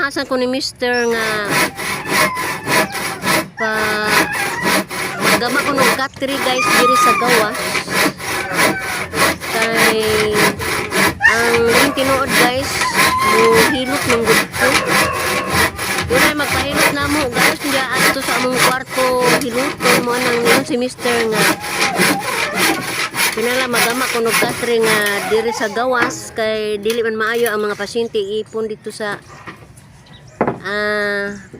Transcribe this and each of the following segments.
Gitahasan ko ni Mister nga pa magama ko ng katre, guys, diri sa gawas. Kay ang ring tinuod, guys, mo hilot ng gud ko. Yun ay magpahilot na mo, guys, hindi adto sa among kwarto hiluton mo nang yun si Mister nga kinala magama ko og katre nga diri sa gawas kay dili man maayo ang mga pasyente ipon dito sa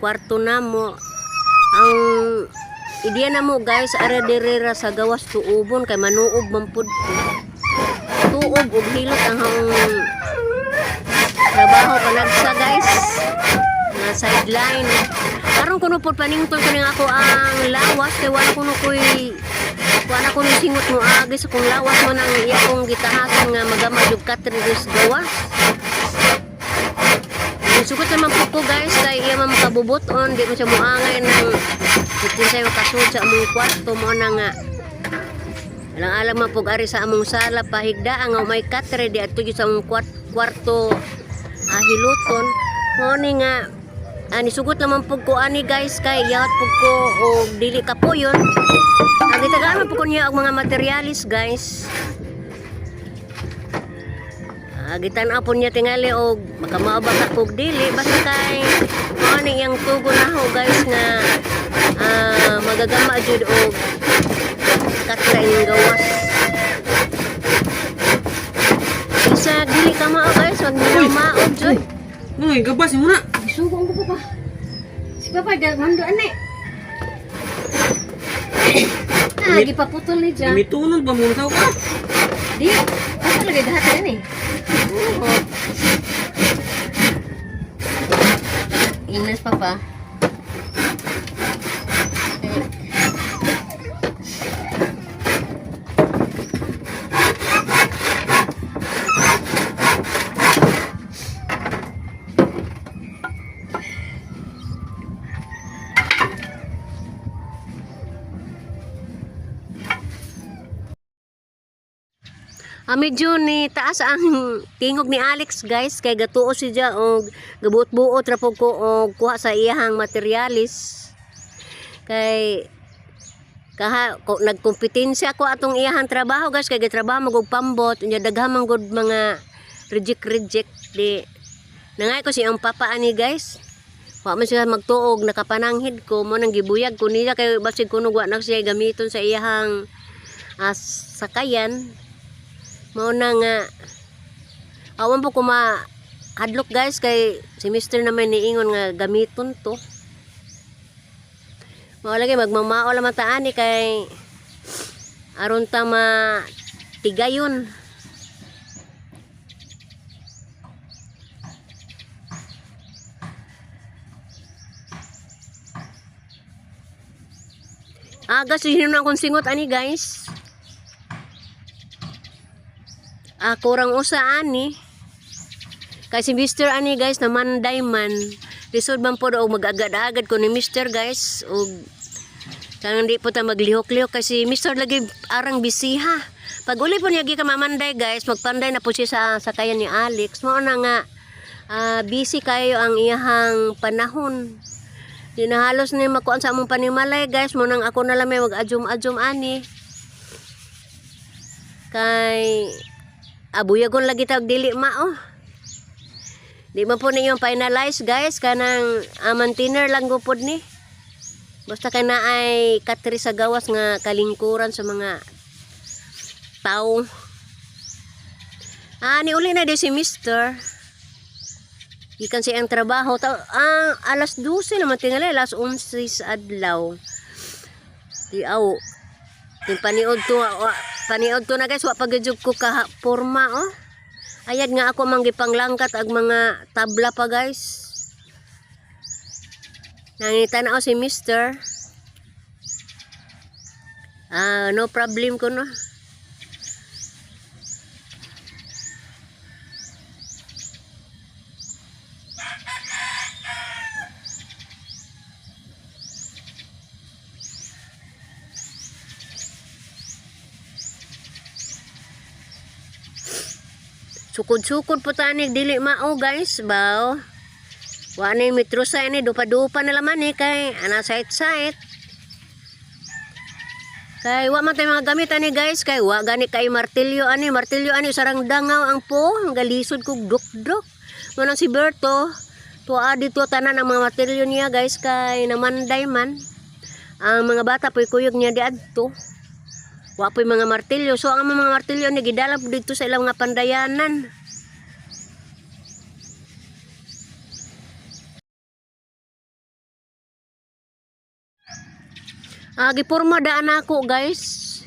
kwarto namo. Ang ideya namo, guys, are diri ra sa gawas tuubon kay manuob man pud ko. Tuob ug hilot ang akong trabaho panagsa, guys, nga sideline. Karon kuno pod panington ko ning ako ang lawas kay wala kuno koy wala kuno singot mo agi sa kong lawas mo nang iya kong gitahasan nga magama jud katre diri sa gawas. Sugot naman po ko, guys, kay iya man makabubuton, di mo siya muangay ng bitin sa'yo kasud sa among kwarto mo na nga alang alang man pug ari sa among sala pahigda ang may katre di adto gyud sa among kwarto hiluton mo ni nga ani sugot naman pug ko ani, guys, kay yat pug ko og dili kapuyon ang gitagaan man pug ko niya og mga materialis, guys. Gitan-aw po niya tingali og makamao ba ka kog dili basta kay mao ni iyang tugon nako, guys, nga magagama jud og katra inyong gawas. Isa dili ka mao, guys, wag mo maog jud. Noy, gabas mo na. Sugo ko pa. Si Papa da mando ane. Gipaputol ni Jack. Mitunon ba mo na ka? Di, asa lagi dahatan ani? Oo. Inas, Papa. Medyo ni taas ang tingog ni Alex, guys, kay gatuo siya og gabuot-buot ra pud ko og kuha sa iyahang materialis kay kaha ko, nagkompetensya ko atong iyahang trabaho, guys, kay gitrabaho mag og pambot unya daghan man gud mga reject reject di nangay ko siyang papa ani, guys. Wa man siya magtuog nakapananghid ko mo nang gibuyag ko niya kay basig kuno wa na siya gamiton sa iyahang sakayan. Mao na nga awan po ko hadlok, guys, kay si Mister naman niingon nga gamiton to. Mao lagi magmamao lang man ta ani kay aron ta ma tigayon. Aga sino na akong singot ani, guys. Kurang usa ani. Kay si Mr. ani, guys, na Manday man. Lisod man po og mag-agad-agad ko ni Mr., guys, og kanang di po ta maglihok-lihok kasi Mr. lagi arang bisiha. Pag uli po niya gikan mamanday, guys, magpanday na po siya sa sakayan ni Alex. Mao na nga busy kayo ang iyahang panahon. Di na halos ni makuan sa among panimalay, guys, mo nang ako na lang may mag-adjum-adjum ani. Kay abuyagon lagi tag dili mao. Di man po ninyo finalize, guys, kanang maintainer lang gupod ni. Basta kay na ay katri sa gawas nga kalingkuran sa mga tao. Ni uli na di si Mister. Gikan siya ang trabaho. Ta alas 12 naman tingali, alas 11 sa adlaw. Di aw. Yung paniod to, paniod to na, guys, wa pa gyud ko ka porma oh. Ayad nga ako mang gipanglangkat ag mga tabla pa, guys. Nangita na ako si Mister. No problem ko no. Sukod-sukod po tanig dili mao, guys, baw. Wa na yung mitrusa ini, dupa-dupa na laman eh, kay ana site-site. Kay wa man tay mga gamit ani guys, kay wa gani kay martilyo ani, martilyo ani sarang dangaw ang po, ang galisod kog dukdok. Manang si Berto, tuwa dito tanan ang mga martilyo niya guys kay namanday man. Ang mga bata po'y kuyog niya diadto. Wa po'y mga martilyo. So ang mga martilyo ni gidala po dito sa ilang mga pandayanan. Ah, giporma daan ako guys.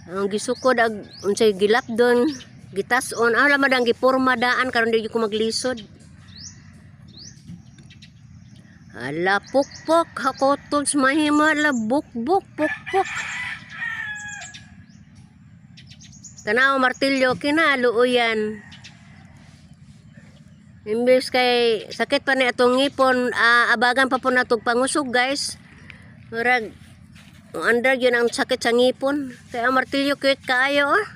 Ang gisukod ag unsay gilapdon, gitas-on. Ah, lamad ang giporma daan karon di ko maglisod. Ala pukpok hakotod sa mahima ala bukbuk pukpok. Tanaw martilyo kinaluoyan. Imbes kay sakit pa ni atong ngipon, abagan pa po natog pangusog guys. Murag under yun ang sakit sa ngipon. Kaya ang martilyo cute kaayo ah.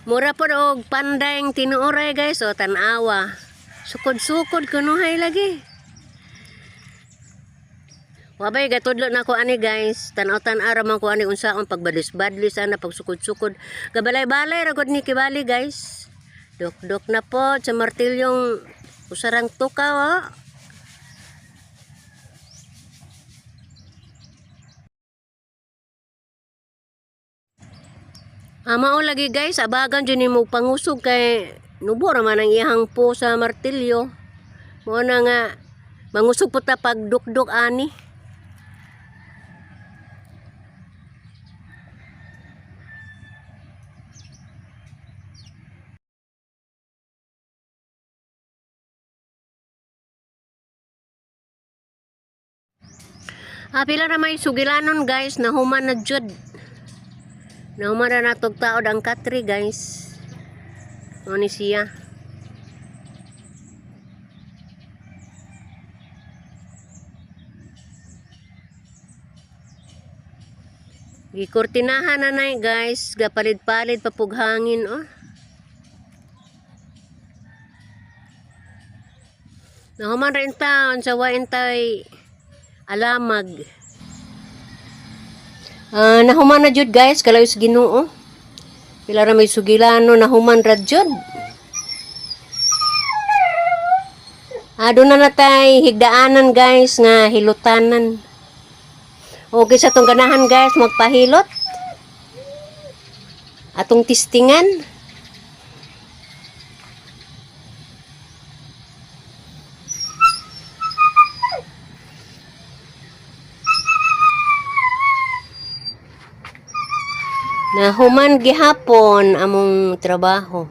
Mura po og pandayng tinuoray guys o tan-awa. Sukod-sukod kunuhay lagi. Wabay gatudlo na ko ani guys. Tan-aw tan-aw ra man ko ani unsaon pagbadlis-badlis ana pagsukod-sukod. Gabalay-balay ra gud ni kibali guys. Dok-dok na po sa martilyong usarang tukaw oh. Mao lagi guys, abagan jud nimo pangusog kay nubo ra man ang iyahang po sa martilyo. Mao na nga mangusog po ta pag dukdok ani. Pila ra may sugilanon guys, nahuman na jud. Nahuman na natog taod ang katri guys. Ano ni siya? Gikurtinahan na nay guys, gapalid-palid pa pug hangin oh. Nahuman rin taon sa wain tay alamag. Nahuman na jud guys, kalayo sa Ginoo. Pila ra may sugilano nahuman ra jud. Doon na natay higdaanan guys nga hilutanan. Okay sa tong ganahan guys, magpahilot. Atong tistingan. Nahuman gihapon among trabaho.